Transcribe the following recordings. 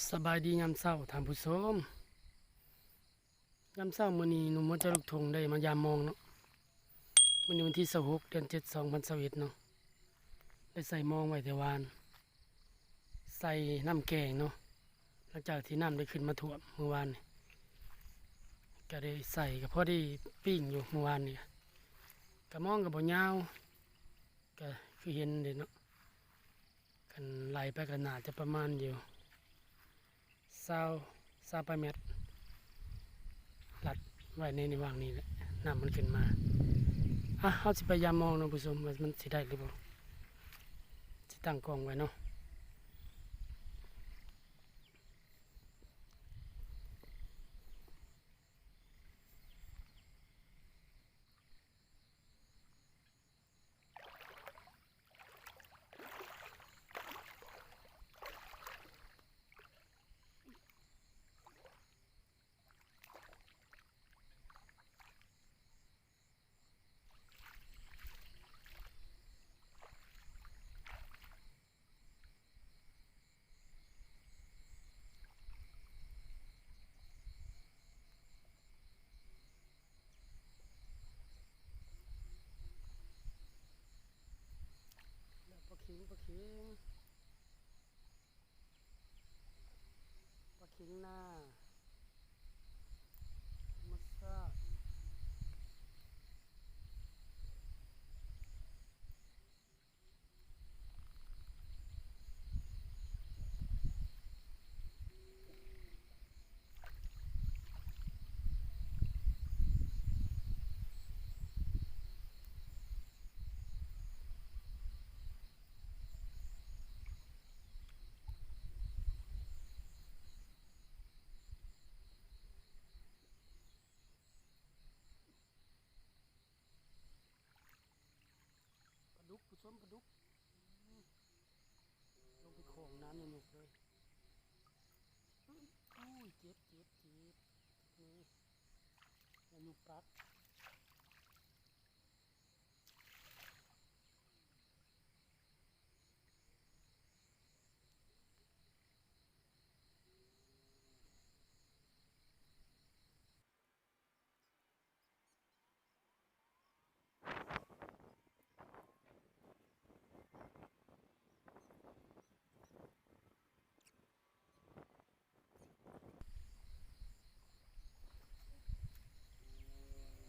ສະບາຍດີຍາມເຊົ້າທ່ານຜູ້ຊົມ. ຍາມເຊົ້າມື້ນີ້ ໜຸ່ມຫົວໃຈລູກທົ່ງໄດ້ມາຢາມມອງເນາະ. ມື້ນີ້ວັນທີຊາວຫົກ ເດືອນເຈັດ ສອງພັນຊາວເອັດເນາະ. ໄດ້ໃສ່ມອງໄວ້ແຕ່ວານ ໃສ່ນ້ຳແກງເນາະ. ຫຼັງຈາກທີ່ນ້ຳໄດ້ຂຶ້ນມາຖ້ວມມື້ວານນີ້ ກະໄດ້ໃສ່ ກະພໍໄດ້ປີ້ງຢູ່ມື້ວານນີ້. ກະມອງກະບໍ່ຍາວ ກະຄືເຫັນເດ້ເນາະ. ຄັນໄລ່ໄປກໍໜ້າຈະປະມານຢູ່ຊາວ ຊາວປາຍແມັດ ລັດໄວ້ໃນ ໃນຫວ່າງນີ້ແຫຼະ ນ້ຳມັນຂຶ້ນມາ. ອ່ະ ເຮົາຊິໄປຢາມມອງເນາະຜູ້ຊົມ ວ່າມັນຊິໄດ້ຫຼືບໍ່. ຊິຕັ້ງກ້ອງໄວ້ເນາະ. ປາເຂັງ ປາເຂັງ ປາເຂັງນາ ທຳມະຊາດ. ປາດຸກ ຜູ້ຊົມ ປາດຸກ ອືມ ລົງໄປຂອງນ້ຳຍາຍຸກເລີຍ. ອຸ້ຍ ເຈັບ ເຈັບ ເຈັບ ເຈັບມື ຍາຍຸກກັດ. ໂ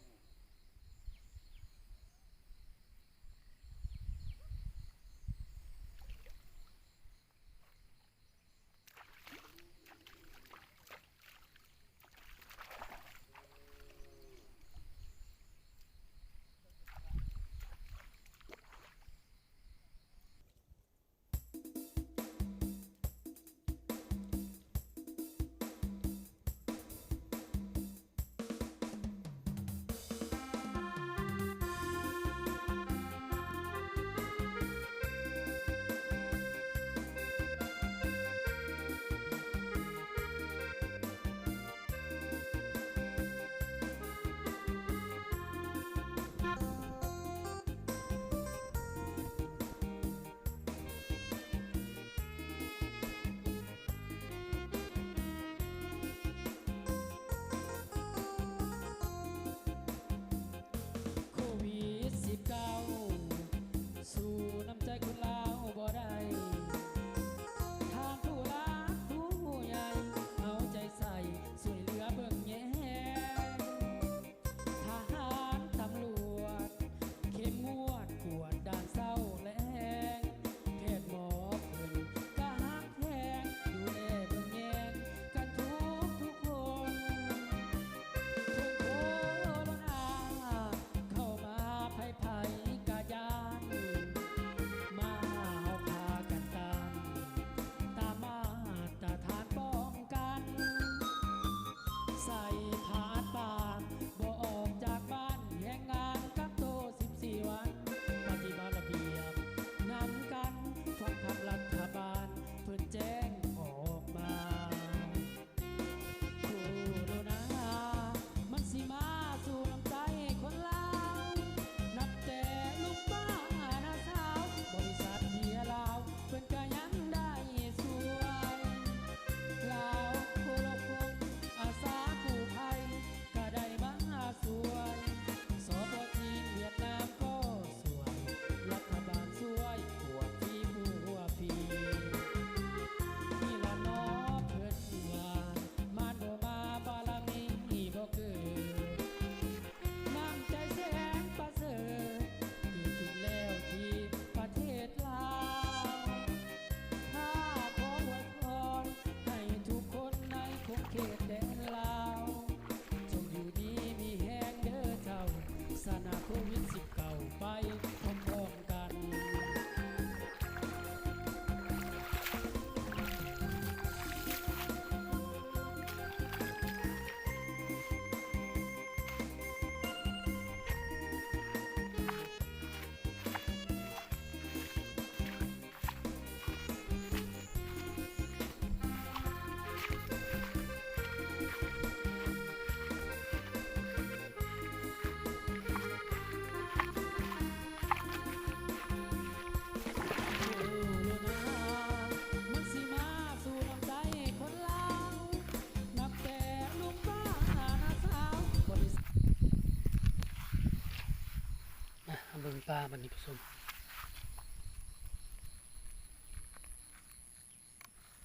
ບັດນີ້ຜູ້ຊົມ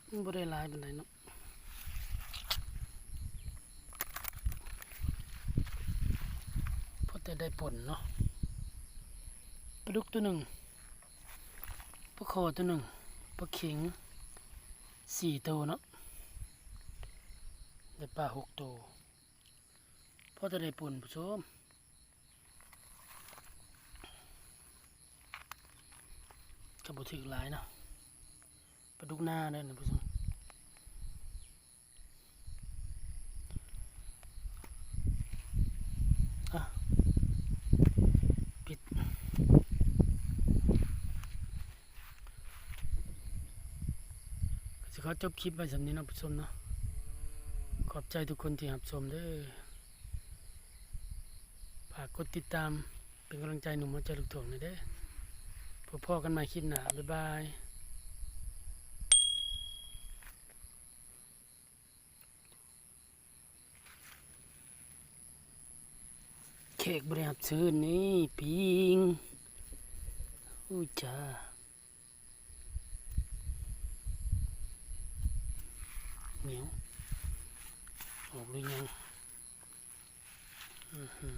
ມັນບໍ່ໄດ້ຫຼາຍປານໃດເນາະ ພໍແຕ່ໄດ້ປົ່ນເນາະ ປາດຸກໂຕໜຶ່ງ ປາຄໍໂຕໜຶ່ງ ປາເຂັງສີ່ໂຕເນາະ ໄດ້ປາຫົກໂຕ ພໍແຕ່ໄດ້ປົ່ນຜູ້ຊົມ ກໍບໍ່ຖືກຫຼາຍເນາະ ປາດຸກນາເດີທ່ານຜູ້ຊົມ ອ່ະ ປິດ ກໍຊິຂໍຈົບຄລິບໄວ້ສ່ຳນີ້ເນາະຜູ້ຊົມເນາະ ຂອບໃຈທຸກຄົນທີ່ຮັບຊົມເດີ ຝາກກົດຕິດຕາມ ເປັນກຳລັງໃຈໜຸ່ມຫົວໃຈລູກທົ່ງແດ່ເດີ ພົບພໍ້ກັນໃໝ່ຄລິບໜ້າ ບາຍບາຍ. ແຂກບໍ່ໄດ້ຮັບເຊີນນີ້ ປີ້ງ ອູ້ຈາ ໜຽວ ອອກຫຼືຍັງ? ອືຫື.